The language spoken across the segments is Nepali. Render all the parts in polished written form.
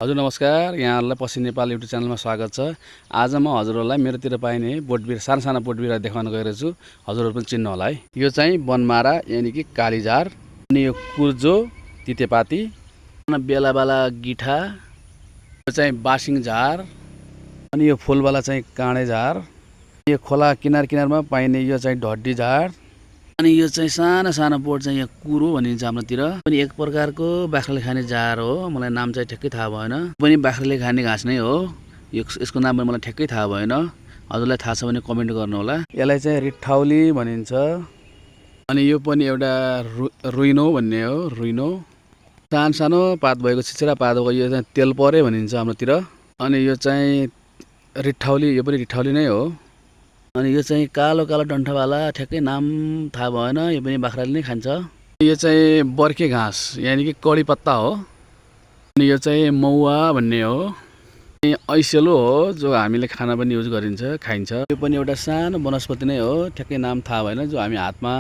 हजुर नमस्कार, यहाँहरुलाई पश्चिम नेपाल युट्युब च्यानलमा स्वागत छ। आज म हजुरहरुलाई मेरोतिर पाइने बोटबिर साना बोटबिरुवा देखाउन गइरहेको छु। हजुरहरु पनि चिन्नु होला है। यो चाहिँ बनमारा यानि कि कालीझार, अनि यो कुर्जो तितेपाती, अनि बेलाबाला गिठा, यो चाहिँ बासिङझार, अनि यो फूलवाला चाहिँ काँडेझार, यो खोला किनारमा पाइने यो चाहिँ ढड्डीझार, अनि यो चाहिँ साना बोट चाहिँ यहाँ कुरो भनिन्छ हाम्रोतिर। पनि एक प्रकारको बाख्राले खाने झार हो। मलाई नाम चाहिँ ठ्याक्कै थाहा भएन। पनि बाख्राले खाने घाँस नै हो। यसको नाम मलाई ठ्याक्कै थाहा भएन। हजुरलाई थाहा छ भने कमेन्ट गर्नु होला। यसलाई चाहिँ रिठौली भनिन्छ। अनि यो पनि एउटा रुइनो भन्ने हो, रुइनो। सानो पात भएको छिछिरा पात भएको यो चाहिँ तेलपरे भनिन्छ हाम्रोतिर। अनि यो चाहिँ रिठौली, यो पनि रिठौली नै हो। अनि यो चाहिँ कालो डन्ठावाला, ठ्याक्कै नाम थाहा भएन। यो पनि बाख्राले नै खान्छ। यो चाहिँ बर्खे घाँस यानि कि कडी पत्ता हो। अनि यो चाहिँ मौवा भन्ने हो। ऐसेलो हो जो हामीले खाना पनि युज गरिन्छ, खाइन्छ। यो पनि एउटा सानो वनस्पति नै हो। ठ्याक्कै नाम थाहा भएन। जो हामी हातमा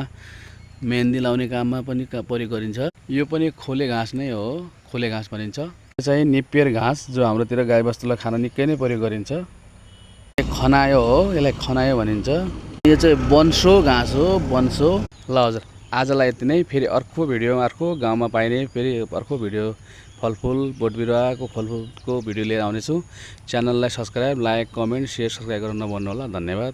मेहन्दी लाउने काममा पनि प्रयोग गरिन्छ। यो पनि खोले घाँस नै हो, खोले घाँस भनिन्छ। यो चाहिँ निप्पेर घाँस जो हाम्रोतिर गाईबस्तुलाई खान निकै नै प्रयोग गरिन्छ। खनायो हो, यसलाई खनायो भनिन्छ। यो चाहिँ बन्सो घाँस हो, बन्सो। ल हजुर, आजलाई यति नै। फेरि अर्को भिडियोमा अर्को गाउँमा पाइने फेरि अर्को भिडियो फलफुल बोटबिरुवाको फलफुलको भिडियो लिएर आउनेछु। च्यानललाई subscribe, like, comment, share, subscribe गर्न नभन्नु होला। धन्यवाद।